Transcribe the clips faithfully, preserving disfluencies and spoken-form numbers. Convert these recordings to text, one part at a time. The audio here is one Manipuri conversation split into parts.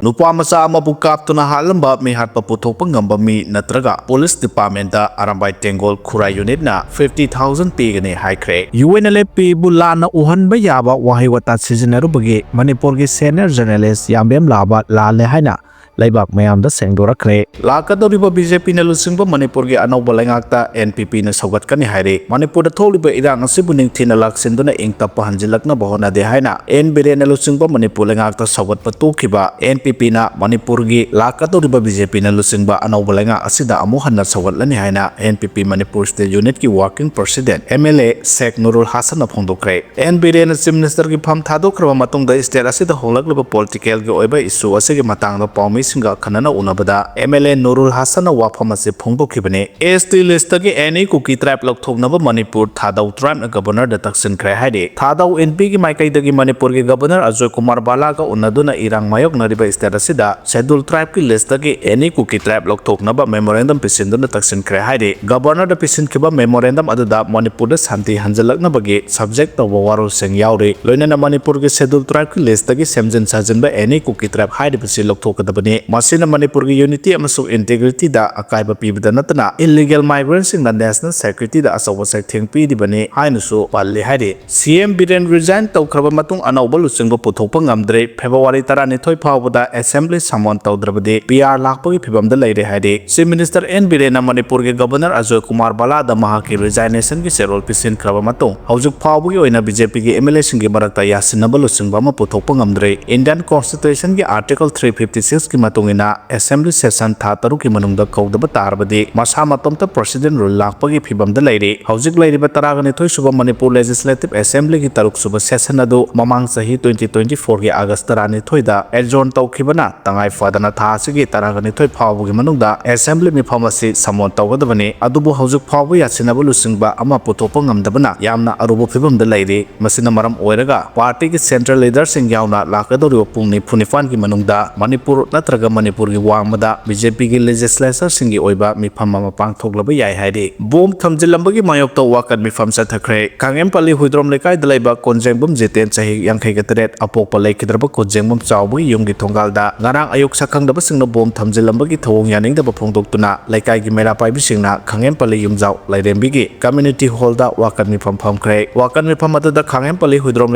ꯅꯨꯄꯥ ꯃꯆꯥ ꯑꯃꯕꯨ ꯀꯥꯞꯇꯨꯅ ꯍꯥꯠꯂꯝꯕ ꯃꯤꯍꯥꯠꯄ ꯄꯨꯊꯣꯛꯄ ꯉꯝꯕ ꯃꯤ ꯅꯠꯇ꯭ꯔꯒ ꯄꯨꯂꯤꯁ ꯗꯤꯄꯥꯔꯠꯃꯦꯟꯗ ꯑꯔꯥꯝꯕꯥꯏ ꯇꯦꯡꯒꯣꯜ ꯈꯨꯔꯥꯏ ꯌꯨꯅꯤꯠꯅ fifty thousand ꯄꯤꯒꯅꯤ ꯍꯥꯏꯈ꯭ꯔꯦ꯫ UNLFPꯕꯨ ꯂꯥꯟꯅ ꯎꯍꯟꯕ ꯌꯥꯕ ꯋꯥꯍꯩ ꯋꯥꯇꯥ ꯁꯤꯖꯤꯟꯅꯔꯨꯕꯒꯤ ꯃꯅꯤꯄꯨꯔꯒꯤ senior journalist ꯌꯥꯝꯕꯦꯝ ꯂꯥꯕ ꯂꯥꯜꯂꯦ ꯍꯥꯏꯅ ꯂꯩꯕꯥꯛ ꯃꯌꯥꯝꯗ ꯁꯦꯡꯗꯣꯔꯛꯈ꯭ꯔꯦ꯫ ꯂꯥꯛꯀꯗꯧꯔꯤꯕ BJPꯅ ꯂꯨꯆꯤꯡꯕ ꯃꯅꯤꯄꯨꯔꯒꯤ ꯑꯅꯧꯕ ꯂꯩꯉꯥꯛꯇ NPPꯅ ꯁꯧꯒꯠꯀꯅꯤ ꯍꯥꯏꯔꯤ꯫ ꯃꯅꯤꯄꯨꯔꯗ ꯊꯣꯛꯂꯤꯕ ꯏꯔꯥꯡ ꯑꯁꯤꯕꯨ ꯅꯤꯡꯊꯤꯅ ꯂꯥꯛꯁꯤꯟꯗꯨꯅ ꯏꯪ ꯇꯞꯄ ꯍꯟꯖꯤꯜꯂꯛꯅꯕ ꯍꯣꯠꯅꯗꯦ ꯍꯥꯏꯅ N ꯕꯤꯔꯦꯟꯅ ꯂꯨꯆꯤꯡꯕ ꯃꯅꯤꯄꯨꯔ ꯂꯩꯉꯥꯛꯇ ꯁꯧꯒꯠꯄ ꯇꯣꯛꯈꯤꯕ NPPꯅ ꯃꯅꯤꯄꯨꯔꯒꯤ ꯂꯥꯛꯀꯗꯧꯔꯤꯕ BJPꯅ ꯂꯨꯆꯤꯡꯕ ꯑꯅꯧꯕ ꯂꯩꯉꯥꯛ ꯑꯁꯤꯗ ꯑꯃꯨꯛ ꯍꯟꯅ ꯁꯧꯒꯠꯂꯅꯤ ꯍꯥꯏꯅ NPP Manipur State Unitꯀꯤ Working President MLA ꯁꯦꯈ ꯅꯨꯔꯨꯜ ꯍꯥꯁꯟꯅ ꯐꯣꯡꯗꯣꯛꯈ꯭ꯔꯦ꯫ N ꯕꯤꯔꯦꯟꯅ Chief Ministerꯒꯤ ꯐꯝ ꯊꯥꯗꯣꯛꯈ꯭ꯔꯕ ꯃꯇꯨꯡꯗ state ꯑꯁꯤꯗ ꯍꯣꯡꯂꯛꯂꯤꯕ politicalꯒꯤ ꯑꯣꯏꯕ issue ꯑꯁꯤꯒꯤ ꯃꯇꯥꯡꯗ ꯄꯥꯎꯃꯤꯁꯤꯡꯒ ꯑꯈꯟꯅꯅ ꯎꯅꯕꯗ MLA ꯅꯨꯔꯨꯜ ꯍꯥꯁꯟꯅ ꯋꯥꯐꯝ ꯑꯁꯤ ꯐꯣꯡꯗꯣꯛꯈꯤꯕꯅꯤ꯫ ST listꯇꯒꯤ any Kuki tribe ꯂꯧꯊꯣꯛꯅꯕ ꯃꯅꯤꯄꯨꯔ ꯊꯥꯗꯧ tribeꯅ Governorꯗ ꯇꯛꯁꯤꯟꯈ꯭ꯔꯦ ꯍꯥꯏꯔꯤ꯫ ꯊꯥꯗꯧ NPꯒꯤ ꯃꯥꯏꯀꯩꯗꯒꯤ ꯃꯅꯤꯄꯨꯔꯒꯤ Governor ꯑꯖꯣꯏ ꯀꯨꯃꯥꯔ ꯕꯥꯂꯥꯒ ꯎꯅꯗꯨꯅ ꯏꯔꯥꯡ ꯃꯥꯌꯣꯛꯅꯔꯤꯕ state ꯑꯁꯤꯗ Scheduled Tribeꯀꯤ listꯇꯒꯤ any Kuki tribe ꯂꯧꯊꯣꯛꯅꯕ memorandum ꯄꯤꯁꯤꯟꯗꯨꯅ ꯇꯛꯁꯤꯟꯈ꯭ꯔꯦ ꯍꯥꯏꯔꯤ꯫ Governorꯗ ꯄꯤꯁꯤꯟꯈꯤꯕ memorandum ꯑꯗꯨꯗ ꯃꯅꯤꯄꯨꯔꯗ ꯁꯥꯟꯇꯤ ꯍꯟꯖꯤꯜꯂꯛꯅꯕꯒꯤ subject ꯇꯧꯕ ꯋꯥꯔꯣꯜꯁꯤꯡ ꯌꯥꯎꯔꯤ꯫ ꯂꯣꯏꯅꯅ ꯃꯅꯤꯄꯨꯔꯒꯤ Scheduled Tribeꯀꯤ listꯇꯒꯤ ꯁꯦꯝꯖꯤꯟ ꯁꯥꯖꯤꯟꯕ any Kuki tribe ꯍꯥꯏꯔꯤꯕꯁꯤ ꯂꯧꯊꯣꯛꯀꯗꯕꯅꯤ꯫ ꯃꯁꯤꯅ ꯃꯅꯤꯄꯨꯔꯒꯤ unity ꯑꯃꯁꯨꯡ integrityꯗ ꯑꯀꯥꯏꯕ ꯄꯤꯕꯗ ꯅꯠꯇꯅ illegal migrantꯁꯤꯡꯅ national securityꯗ ꯑꯆꯧꯕ ꯆꯩꯊꯦꯡ ꯄꯤꯔꯤꯕꯅꯤ ꯍꯥꯏꯅꯁꯨ ꯄꯜꯂꯤ ꯍꯥꯏꯔꯤ꯫ CM ꯕꯤꯔꯦꯟ resign ꯇꯧꯈ꯭ꯔꯕ ꯃꯇꯨꯡ ꯑꯅꯧꯕ ꯂꯨꯆꯤꯡꯕ ꯄꯨꯊꯣꯛꯄ ꯉꯝꯗ꯭ꯔꯦ꯫ February ꯇꯔꯥꯅꯤꯊꯣꯏ ꯐꯥꯎꯕꯗ assembly summon ꯇꯧꯗ꯭ꯔꯕꯗꯤ PR ꯂꯥꯛꯄꯒꯤ ꯐꯤꯚꯝꯗ ꯂꯩꯔꯦ ꯍꯥꯏꯔꯤ꯫ Chief Minister N ꯕꯤꯔꯦꯟꯅ ꯃꯅꯤꯄꯨꯔꯒꯤ Governor ꯑꯖꯣꯏ ꯀꯨꯃꯥꯔ ꯕꯥꯂꯥꯗ ꯃꯍꯥꯛꯀꯤ resignationꯒꯤ ꯆꯦꯔꯣꯜ ꯄꯤꯁꯤꯟꯈ꯭ꯔꯕ ꯃꯇꯨꯡ ꯍꯧꯖꯤꯛ ꯐꯥꯎꯕꯒꯤ ꯑꯣꯏꯅ BJPꯒꯤ MLAꯁꯤꯡꯒꯤ ꯃꯔꯛꯇ ꯌꯥꯁꯤꯟꯅꯕ ꯂꯨꯆꯤꯡꯕ ꯑꯃ ꯄꯨꯊꯣꯛꯄ ꯉꯝꯗ꯭ꯔꯤ꯫ Indian Constitutionꯒꯤ Article three fifty sixꯀꯤ ꯃꯇꯨꯡ ꯏꯟꯅ assembly session ꯊꯥ ꯇꯔꯨꯛꯀꯤ ꯃꯅꯨꯡꯗ ꯀꯧꯗꯕ ꯇꯥꯔꯕꯗꯤ ꯃꯁꯥ ꯃꯇꯣꯝꯇ President rule ꯂꯥꯛꯄꯒꯤ ꯐꯤꯚꯝꯗ ꯂꯩꯔꯤ꯫ ꯍꯧꯖꯤꯛ ꯂꯩꯔꯤꯕ ꯇꯔꯥꯒ ꯅꯤꯊꯣꯏ ꯁꯨꯕ ꯃꯅꯤꯄꯨꯔ Legislative Assemblyꯒꯤ ꯇꯔꯨꯛ ꯁꯨꯕ session ꯑꯗꯨ ꯃꯃꯥꯡ ꯆꯍꯤ twenty twenty fourꯒꯤ August ꯇꯔꯥꯅꯤꯊꯣꯏꯗ adjourn ꯇꯧꯈꯤꯕꯅ ꯇꯉꯥꯏ ꯐꯗꯅ ꯊꯥ ꯑꯁꯤꯒꯤ ꯇꯔꯥꯒ ꯅꯤꯊꯣꯏ ꯐꯥꯎꯕꯒꯤ ꯃꯅꯨꯡꯗ assembly ꯃꯤꯐꯝ ꯑꯁꯤ summon ꯇꯧꯒꯗꯕꯅꯤ꯫ ꯑꯗꯨꯕꯨ ꯍꯧꯖꯤꯛ ꯐꯥꯎꯕ ꯌꯥꯁꯤꯟꯅꯕ ꯂꯨꯆꯤꯡꯕ ꯑꯃ ꯄꯨꯊꯣꯛꯄ ꯉꯝꯗꯕꯅ ꯌꯥꯝꯅ ꯑꯔꯨꯕ ꯐꯤꯚꯝꯗ ꯂꯩꯔꯤ꯫ ꯃꯁꯤꯅ ꯃꯔꯝ ꯑꯣꯏꯔꯒ partyꯒꯤ central leaderꯁꯤꯡ ꯌꯥꯎꯅ ꯂꯥꯛꯀꯗꯧꯔꯤꯕ ꯄꯨꯡ ꯅꯤꯐꯨ ꯅꯤꯄꯥꯟꯒꯤ ꯃꯅꯨꯡꯗ ꯃꯅꯤꯄꯨꯔ ꯅꯠꯇ꯭ꯔꯒ ꯅꯠꯇ꯭ꯔꯒ ꯃꯅꯤꯄꯨꯔꯒꯤ ꯋꯥꯡꯃꯗ ꯕꯤ ꯖꯦ ꯄꯤꯒꯤ ꯂꯦꯖꯤꯁꯂꯦꯆꯔꯁꯤꯡꯒꯤ ꯑꯣꯏꯕ ꯃꯤꯐꯝ ꯑꯃ ꯄꯥꯡꯊꯣꯛꯂꯕ ꯌꯥꯏ ꯍꯥꯏꯔꯤ꯫ ꯕꯣꯝ ꯊꯝꯖꯤꯜꯂꯝꯕꯒꯤ ꯃꯥꯌꯣꯛꯇ ꯋꯥꯀꯠ ꯃꯤꯐꯝ ꯆꯠꯊꯈ꯭ꯔꯦ꯫ ꯈꯥꯉꯦꯝꯄꯜꯂꯤ ꯍꯨꯏꯗ꯭ꯔꯣꯝ ꯂꯩꯀꯥꯏꯗ ꯂꯩꯕ ꯀꯣꯟꯖꯦꯡꯕꯝ ꯖꯤꯇꯦꯟ, ꯆꯍꯤ ꯌꯥꯡꯈꯩꯒ ꯇꯔꯦꯠ, ꯑꯄꯣꯛꯄ ꯂꯩꯈꯤꯗ꯭ꯔꯕ ꯀꯣꯟꯖꯦꯡꯕꯝ ꯆꯥꯎꯕꯒꯤ ꯌꯨꯝꯒꯤ ꯊꯣꯡꯒꯥꯜꯗ ꯉꯔꯥꯡ ꯑꯌꯨꯛ ꯁꯛꯈꯪꯗꯕꯁꯤꯡꯅ ꯕꯣꯝ ꯊꯝꯖꯤꯜꯂꯝꯕꯒꯤ ꯊꯧꯑꯣꯡ ꯌꯥꯅꯤꯡꯗꯕ ꯐꯣꯡꯗꯣꯛꯇꯨꯅ ꯂꯩꯀꯥꯏꯒꯤ ꯃꯩꯔꯥ ꯄꯥꯏꯕꯤꯁꯤꯡꯅ ꯈꯥꯉꯦꯝꯄꯜꯂꯤ ꯌꯨꯝꯖꯥꯎ ꯂꯥꯏꯔꯦꯝꯕꯤꯒꯤ ꯀꯝꯃ꯭ꯌꯨꯅꯤꯇꯤ ꯍꯣꯜꯗ ꯋꯥꯀꯠ ꯃꯤꯐꯝ ꯐꯝꯈ꯭ꯔꯦ꯫ ꯋꯥꯀꯠ ꯃꯤꯐꯝ ꯑꯗꯨꯗ ꯈꯥꯉꯦꯝꯄꯜꯂꯤ ꯍꯨꯏꯗ꯭ꯔꯣꯝ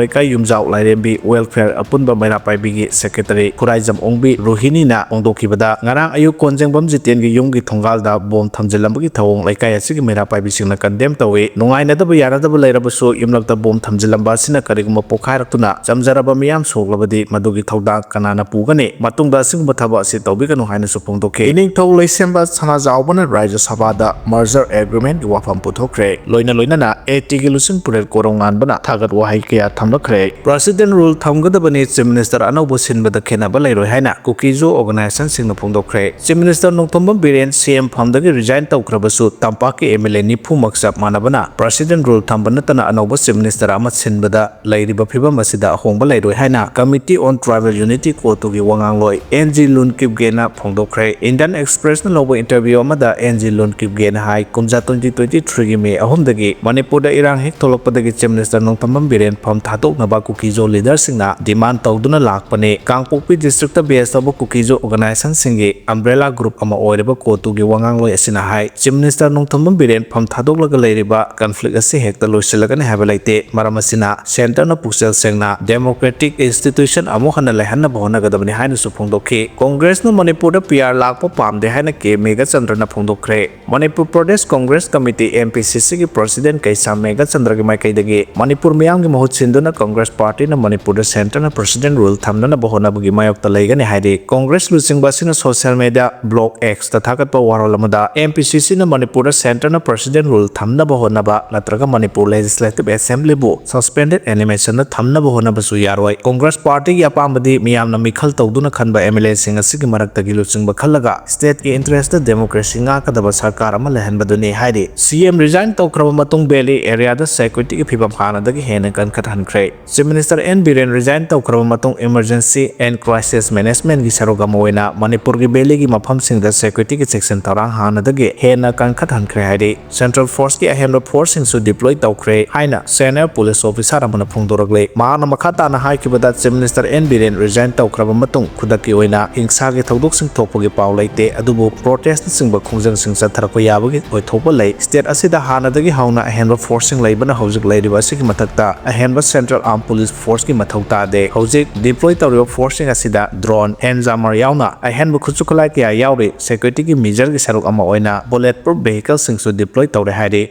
ꯂꯩꯀꯥꯏ ꯌꯨꯝꯖꯥꯎ ꯂꯥꯏꯔꯦꯝꯕꯤ ꯋꯦꯜꯐꯤꯌꯔ ꯑꯄꯨꯟꯕ ꯃꯩꯔꯥ ꯄꯥꯏꯕꯤꯒꯤ ꯁꯦꯀ꯭ꯔꯦꯇꯔꯤ ꯈꯨꯔꯥꯏꯖꯝ ꯑꯣꯡꯕꯤ ꯔꯣꯍꯤꯅꯤꯅ ꯐꯣꯡꯗꯣꯛꯈꯤꯕꯗ, ꯉꯔꯥꯡ ꯑꯌꯨꯛ ꯀꯣꯟꯖꯦꯡꯕꯝ ꯖꯤꯇꯦꯟꯒꯤ ꯌꯨꯝꯒꯤ ꯊꯣꯡꯒꯥꯜꯗ ꯕꯣꯝ ꯊꯝꯖꯤꯜꯂꯝꯕꯒꯤ ꯊꯧꯑꯣꯡ ꯂꯩꯀꯥꯏ ꯑꯁꯤꯒꯤ ꯃꯩꯔꯥ ꯄꯥꯏꯕꯤꯁꯤꯡꯅ ꯀꯟꯗꯦꯝ ꯇꯧꯏ꯫ ꯅꯨꯡꯉꯥꯏꯅꯗꯕ ꯌꯥꯅꯗꯕ ꯂꯩꯔꯕꯁꯨ ꯌꯨꯝꯂꯛꯇ ꯕꯣꯝ ꯊꯝꯖꯤꯜꯂꯝꯕ ꯑꯁꯤꯅ ꯀꯔꯤꯒꯨꯝꯕ ꯄꯣꯈꯥꯏꯔꯛꯇꯨꯅ ꯆꯝꯖꯔꯕ ꯃꯤꯌꯥꯝ ꯁꯣꯛꯂꯕꯗꯤ ꯃꯗꯨꯒꯤ ꯊꯧꯗꯥꯡ ꯀꯅꯥꯅ ꯄꯨꯒꯅꯤ? ꯃꯇꯨꯡꯗ ꯑꯁꯤꯒꯨꯝꯕ ꯊꯕꯛ ꯑꯁꯤ ꯇꯧꯕꯤꯒꯅꯨ ꯍꯥꯏꯅꯁꯨ ꯐꯣꯡꯗꯣꯛꯈꯤ꯫ ꯏꯅꯤꯡꯊꯧ ꯂꯩꯁꯦꯝꯕ ꯁꯅꯥꯖꯥꯎꯕꯅ ꯔꯥꯖ꯭ꯌ ꯁꯚꯥꯗ merger agreement ꯀꯤ ꯋꯥꯐꯝ ꯄꯨꯊꯣꯛꯈ꯭ꯔꯦ꯫ ꯂꯣꯏꯅ ꯂꯣꯏꯅꯅ ꯑꯦ ꯇꯤꯒꯤ ꯂꯨꯆꯤꯡ ꯄꯨꯔꯦꯜ ꯀꯣꯔꯧꯉꯥꯟꯕꯅ ꯊꯥꯒꯠ ꯋꯥꯍꯩ ꯀꯌꯥ ꯊꯝꯂꯛꯈ꯭ꯔꯦ꯫ President rule ꯊꯝꯒꯗꯕꯅꯤ, Chief Minister ꯑꯅꯧꯕ ꯁꯤꯟꯕꯗ ꯈꯦꯠꯅꯕ ꯂꯩꯔꯣꯏ ꯍꯥꯏꯅ ꯀꯨꯀꯤꯖꯣ organization ꯁꯤꯡꯅ ꯐꯣꯡꯗꯣꯛꯈ꯭ꯔꯦ꯫ Chief Minister ꯅꯣꯡꯊꯣꯝꯕꯝ ꯕꯤꯔꯦꯟ ꯁꯤ ꯑꯦꯝ ꯐꯝꯗꯒꯤ resign ꯇꯧꯈ꯭ꯔꯕꯁꯨ ꯇꯝꯄꯥꯛꯀꯤ ꯑꯦꯝ ꯑꯦꯜ ꯑꯦ ꯅꯤꯐꯨꯃꯛ ꯆꯞ ꯃꯥꯟꯅꯕꯅ President rule ꯊꯝꯕ ꯅꯠꯇꯅ ꯑꯅꯧꯕ Chief Minister ꯑꯃ ꯁꯤꯟꯕꯗ ꯂꯩꯔꯤꯕ ꯐꯤꯕꯝ ꯑꯁꯤꯗ ꯑꯍꯣꯡꯕ ꯂꯩꯔꯣꯏ ꯍꯥꯏꯅ Committee on Tribal Unity ꯀꯣꯇꯨꯒꯤ ꯋꯥꯉꯥꯡꯂꯣꯏ ꯑꯦꯟ ꯖꯤ ꯂꯨꯟꯀꯤꯞꯒꯦꯅ ꯐꯣꯡꯗꯣꯛꯈ꯭ꯔꯦ꯫ Indian Express ꯅ ꯂꯧꯕ interview ꯑꯃꯗ ꯑꯦꯟ ꯖꯤ ꯂꯨꯟꯀꯤꯞꯒꯦꯅ ꯍꯥꯏ, ꯀꯨꯝꯖꯥ twenty twenty three ꯒꯤ ꯃꯦ ꯑꯍꯨꯝꯗꯒꯤ ꯃꯅꯤꯄꯨꯔꯗ ꯏꯔꯥꯡ ꯍꯦꯛ ꯊꯣꯛꯂꯛꯄꯗꯒꯤ Chief Minister ꯅꯣꯡꯊꯣꯝꯕꯝ ꯕꯤꯔꯦꯟ ꯐꯝ ꯊꯥꯗꯣꯛꯅꯕ ꯀꯨꯀꯤꯖꯣ leader ꯁꯤꯡꯅ demand ꯇꯧꯗꯨꯅ ꯂꯥꯛꯄꯅꯤ꯫ ꯀꯥꯡꯄꯣꯛꯄꯤ district ꯇ base ꯇꯧꯕ ꯀꯨꯀꯤꯖꯣ organization ꯁꯤꯡꯒꯤ umbrella group ꯑꯃ ꯑꯣꯏꯔꯤꯕ ꯀꯣꯇꯨꯒꯤ ꯋꯥꯉꯥꯡꯂꯣꯏ ꯑꯁꯤꯅ ꯍꯥꯏ, Chief Minister ꯅꯣꯡꯊꯣꯝꯕꯝ ꯕꯤꯔꯦꯟ ꯐꯝ ꯊꯥꯗꯣꯛꯂꯒ ꯂꯩꯔꯤꯕ conflict ꯑꯁꯤ ꯍꯦꯛꯇ ꯂꯣꯏꯁꯤꯜꯂꯒꯅꯤ ꯍꯥꯏꯕ ꯂꯩꯇꯦ꯫ ꯃꯔꯝ ꯑꯁꯤꯅ centre ꯅ ꯄꯨꯛꯆꯦꯜ ꯁꯦꯡꯅ democratic institution ꯑꯃꯨꯛ ꯍꯟꯅ ꯂꯩꯍꯟꯅꯕ ꯍꯣꯠꯅꯒꯗꯕꯅꯤ ꯍꯥꯏꯅꯁꯨ ꯐꯣꯡꯗꯣꯛꯈꯤ꯫ ꯀꯣꯡꯒ꯭ꯔꯦꯁꯅ ꯃꯅꯤꯄꯨꯔꯗ ꯄꯤ ꯑꯥꯔ ꯂꯥꯛꯄ ꯄꯥꯝꯗꯦ ꯍꯥꯏꯅ ꯀꯦ ꯃꯦꯘꯆꯟꯗ꯭ꯔꯅ ꯐꯣꯡꯗꯣꯛꯈ꯭ꯔꯦ꯫ Manipur Pradesh Congress committee, M P C C ꯒꯤ president ꯀꯩꯁꯥꯝ ꯃꯦꯘꯆꯟꯗ꯭ꯔꯒꯤ ꯃꯥꯏꯀꯩꯗꯒꯤ ꯃꯅꯤꯄꯨꯔ ꯃꯤꯌꯥꯝꯒꯤ ꯃꯍꯨꯠ ꯁꯤꯟꯗꯨꯅ ꯀꯣꯡꯒ꯭ꯔꯦꯁ party ꯅ ꯃꯅꯤꯄꯨꯔꯗ centre ꯅ President rule ꯊꯝꯅꯅꯕ ꯍꯣꯠꯅꯕꯒꯤ ꯃꯥꯌꯣꯛꯇ ꯂꯩꯒꯅꯤ ꯍꯥꯏꯔꯤ꯫ ꯀꯣꯡꯒ꯭ꯔꯦꯁ ꯂꯨꯆꯤꯡꯕ ꯑꯁꯤꯅ social media blog X ꯇ ꯊꯥꯒꯠꯄ ꯋꯥꯔꯣꯜ ꯑꯃꯗ, ꯑꯦꯝ ꯄꯤ ꯁꯤ ꯁꯤ ꯅ ꯃꯅꯤꯄꯨꯔꯗ centre ꯅ President rule ꯊꯝꯅꯕ ꯍꯣꯠꯅꯕ ꯅꯠꯇ꯭ꯔꯒ ꯃꯅꯤꯄꯨꯔ Legislative Assembly ꯕꯨ suspended animation ꯗ ꯊꯝꯅꯕ ꯍꯣꯠꯅꯕꯁꯨ ꯌꯥꯔꯣꯏ꯫ ꯀꯣꯡꯒ꯭ꯔꯦꯁ party ꯒꯤ ꯑꯄꯥꯝꯕꯗꯤ ꯃꯤꯌꯥꯝꯅ ꯃꯤꯈꯜ ꯇꯧꯗꯨꯅ ꯈꯟꯕ ꯑꯦꯝ ꯑꯦꯜ ꯑꯦ ꯁꯤꯡ ꯑꯁꯤꯒꯤ ꯃꯔꯛꯇꯒꯤ ꯂꯨꯆꯤꯡꯕ ꯈꯜꯂꯒ state ꯀꯤ interest ꯇ democracy ꯉꯥꯛꯀꯗꯕ ꯁꯔꯀꯥꯔ ꯑꯃ ꯂꯩꯍꯟꯕꯗꯨꯅꯤ ꯍꯥꯏꯔꯤ꯫ ꯁꯤ ꯑꯦꯝ resign ꯇꯧꯈ꯭ꯔꯕ ꯃꯇꯨꯡ valley area ꯗ security ꯒꯤ ꯐꯤꯕꯝ ꯍꯥꯟꯅꯗꯒꯤ ꯍꯦꯟꯅ ꯀꯟꯈꯠꯍꯟꯈ꯭ꯔꯦ꯫ Chief Minister N Biren resign ꯇꯧꯈ꯭ꯔꯕ ꯃꯇꯨꯡ emergency and crisis management ꯒꯤ ꯁꯔꯨꯛ ꯑꯃ ꯑꯣꯏꯅ ꯃꯅꯤꯄꯨꯔꯒꯤ ꯚꯦꯂꯤꯒꯤ ꯃꯐꯝꯁꯤꯡꯗ ꯁꯦꯀ꯭ꯌꯨꯔꯤꯇꯤꯒꯤ ꯆꯦꯛꯁꯤꯟ ꯊꯧꯔꯥꯡ ꯍꯥꯟꯅꯗꯒꯤ ꯍꯦꯟꯅ ꯀꯟꯈꯠꯍꯟꯈ꯭ꯔꯦ ꯍꯥꯏꯔꯤ꯫ ꯁꯦꯟꯇ꯭ꯔꯦꯜ ꯐꯣꯔꯁꯀꯤ ꯑꯍꯦꯟꯕ ꯐꯣꯔꯁꯁꯤꯡꯁꯨ ꯗꯤꯄ꯭ꯂꯣꯏ ꯇꯧꯈ꯭ꯔꯦ ꯍꯥꯏꯅ ꯁꯦꯅꯤꯌꯔ ꯄꯨꯂꯤꯁ ꯑꯣꯐꯤꯁꯥꯔ ꯑꯃꯅ ꯐꯣꯡꯗꯣꯔꯛꯂꯤ꯫ ꯃꯍꯥꯛꯅ ꯃꯈꯥ ꯇꯥꯅ ꯍꯥꯏꯈꯤꯕꯗ, chief minister N Biren resign ꯇꯧꯈ꯭ꯔꯕ ꯃꯇꯨꯡ ꯈꯨꯗꯛꯀꯤ ꯑꯣꯏꯅ ꯍꯤꯡꯁꯥꯒꯤ ꯊꯧꯗꯣꯛꯁꯤꯡ ꯊꯣꯛꯄꯒꯤ ꯄꯥꯎ ꯂꯩꯇꯦ, ꯑꯗꯨꯕꯨ ꯄ꯭ꯔꯣꯇꯦꯁꯅꯆꯤꯡꯕ ꯈꯣꯡꯖꯪꯁꯤꯡ ꯆꯠꯊꯔꯛꯄ ꯌꯥꯕꯒꯤ ꯑꯣꯏꯊꯣꯛꯄ ꯂꯩ꯫ ꯁ꯭ꯇꯦꯠ ꯑꯁꯤꯗ ꯍꯥꯟꯅꯗꯒꯤ ꯍꯧꯅ ꯑꯍꯦꯟꯕ ꯐꯣꯔꯁꯁꯤꯡ ꯂꯩꯕꯅ ꯍꯧꯖꯤꯛ ꯂꯩꯔꯤꯕ ꯑꯁꯤꯒꯤ ꯃꯊꯛꯇ ꯑꯍꯦꯟꯕ ꯁꯦꯟꯇ꯭ꯔꯦꯜ ꯑꯥꯔꯝ ꯄꯨꯂꯤꯁ ꯐꯣꯔꯁꯀꯤ ꯃꯊꯧ ꯇꯥꯗꯦ꯫ ꯍꯧꯖꯤꯛ ꯗꯤꯄ꯭ꯂꯣꯏ ꯇꯧꯔꯤꯕ ꯐꯣꯔꯁꯁꯤꯡ ꯑꯁꯤꯗ ꯗ꯭ꯔꯣꯟ, ꯍꯦꯟ ꯖꯥꯃꯔ ꯌꯥꯎꯅ ꯑꯍꯦꯟꯕ ꯈꯨꯠꯁꯨ ꯈꯨꯠꯂꯥꯏ ꯀꯌꯥ ꯌꯥꯎꯔꯤ꯫ ꯁꯦꯀ꯭ꯌꯨꯔꯤꯇꯤꯒꯤ ꯃꯤꯖꯔꯒꯤ ꯁꯔꯨꯛ ꯑꯃ ꯑꯣꯏꯅ ꯕꯨꯂꯦꯠ ꯄ꯭ꯔꯨꯐ ꯚꯦꯍꯤꯀꯜꯁꯤꯡꯁꯨ ꯗꯤꯄ꯭ꯂꯣꯏ ꯇꯧꯔꯦ ꯍꯥꯏꯔꯤ꯫